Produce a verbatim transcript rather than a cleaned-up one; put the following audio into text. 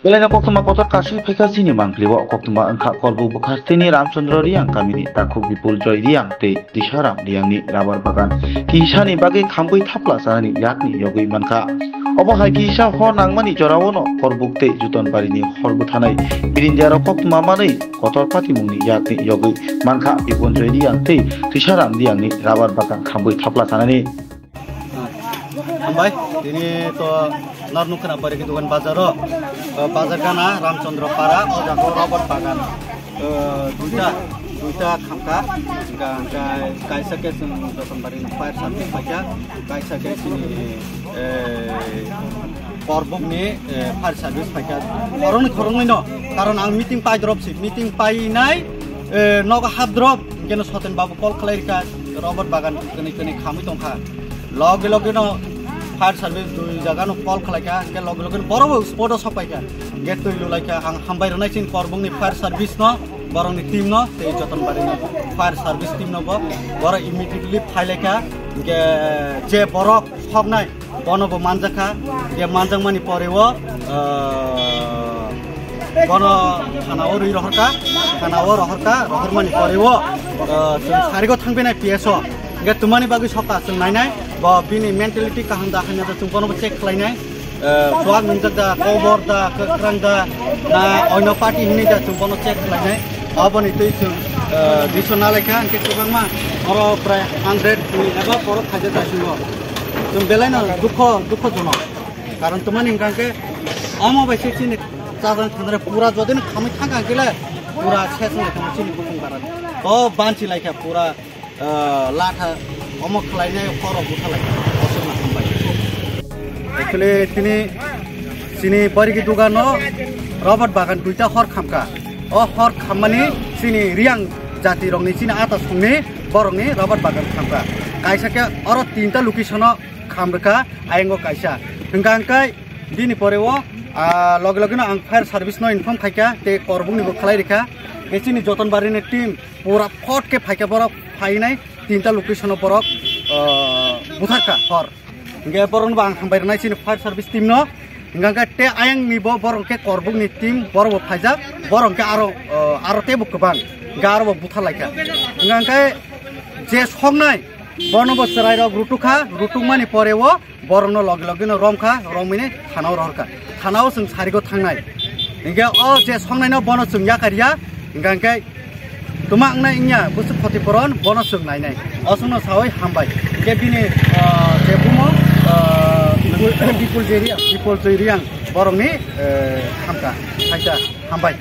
Belai no koktwma kotor kasil phaikha chini mangpili o. Koktwma wngkha Korbuk bwkha tini Ramchandra Riyang kamini takhuk Bipul Joy Riyang tei Tisaram Riyangni rabar bagan kisani bagwi khambwi thapla chanani yakni yogwi mankha. Obo hai kisa hor nangmani jorao no Korbuk tei Jutonbarini hor bwthanai birindiaro koktwma manwi kotor patimungni yakni yogwi mankha Bipul Joy Riyang tei Tisaram Riyangni rabar bagan khambwi thapla chanani. Hambai, tini to nor nukha na pare ki dukan bazar o. Eh, bazar gana Ramchandra Para, o jaga Robert Bagan. Eh, duita, duita khamka, ga, ga, kaisa ke chwng Jotonbari ni fire service paikha, kaisa ke chini, eh, Korbuk ni, eh, fire service paikha. Khoroknwi khoroknwi no, karon ang meeting pai drop si, meeting pai nai, eh, nogo hap drop, keno Soten Babu call khlai rikha, Robert Bagan kani kani khamwi tongkha. Loge loge no fire service dui jaga no call khlai kha, hingke loge loge no borok bo spot o sok pai kha. Hingke twi lulai kha, ang hambai rwnai chini Korbuk ni fire service no, borok ni team no, tei Jotonbari ni fire service team no bo, borok immediately phai lai kha. Hingke je borok soknai, bono bo manjak kha, hingke manjak mani pore o, ah, bono thana o rwi rohor kha, thana o rohor kha, rohor mani pore o, ah, chwng sarigo thang phinai P S O. Hingke twmani bagwi sokha chwng nainai, bo bini mentality kaham da hamya da chwng bono bo check khlainai. Eh, chuak nungjak da, kobor da, kwkrang da, na oino party hinwi da chwng bono check khlainai. Aboni twi chwng, eh, duiso nalaikha, hingke kwbangma oro prai hundred ni eba borok khaijak da chwng o. Chwng belai no dukho, dukho jono. Karon twmani hingka hingke omo bai se chini chajang thangnai pura jodi no khamwi thangkha hingke le pura ses wngkha chini bukung bara. O banchi laikha pura. Ah, latha omo khlainai horo buthalai, bosongno hambai. Actually, tini chini barigi dugano Robert Bagan duita hor khamkha. O hor khammani chini Riyang jati rokni chini ata songni borokni Robert Bagan khamkha. Kaisa khe oro tinta location o khamrwkha, ayango kaisa. Hingka hingkai bini pore o, ah, loge loge no ang fire service no inform khaikha, tei Korbuk ni bo khlai rikha. Tei chini Jotonbari ni team pura phot khe phaikha borok phainai tinta location o borok, ah, butharkha hor. Hingke borok no bo ang hambai rwnai chini fire service team no. Hingka khe te ayang ni bo borok khe Korbuk ni team borok bo phaijak, borok khe aro, ah, aro tebo kwbang hingke aro bo buthar laikha. Hingka khe je soknai bono bo chwrai rok rutukha, rutukmani pore o borokno loge loge no romkha, romwini thana o rohorkha. Thana o chwng sarigo thangnai. Hingke o je songnaino bono chwng yakar ya, hingka hingke twma wngnai wngya bwswk khoti poron bono chwng nainai. O chwngno sawi hambai. Hingke bini, ah, je bumo, ah, Bipul, Bipul Joy Riyang, Bipul Joy Riyang borokni, eh, hamka, phaisa, hambai.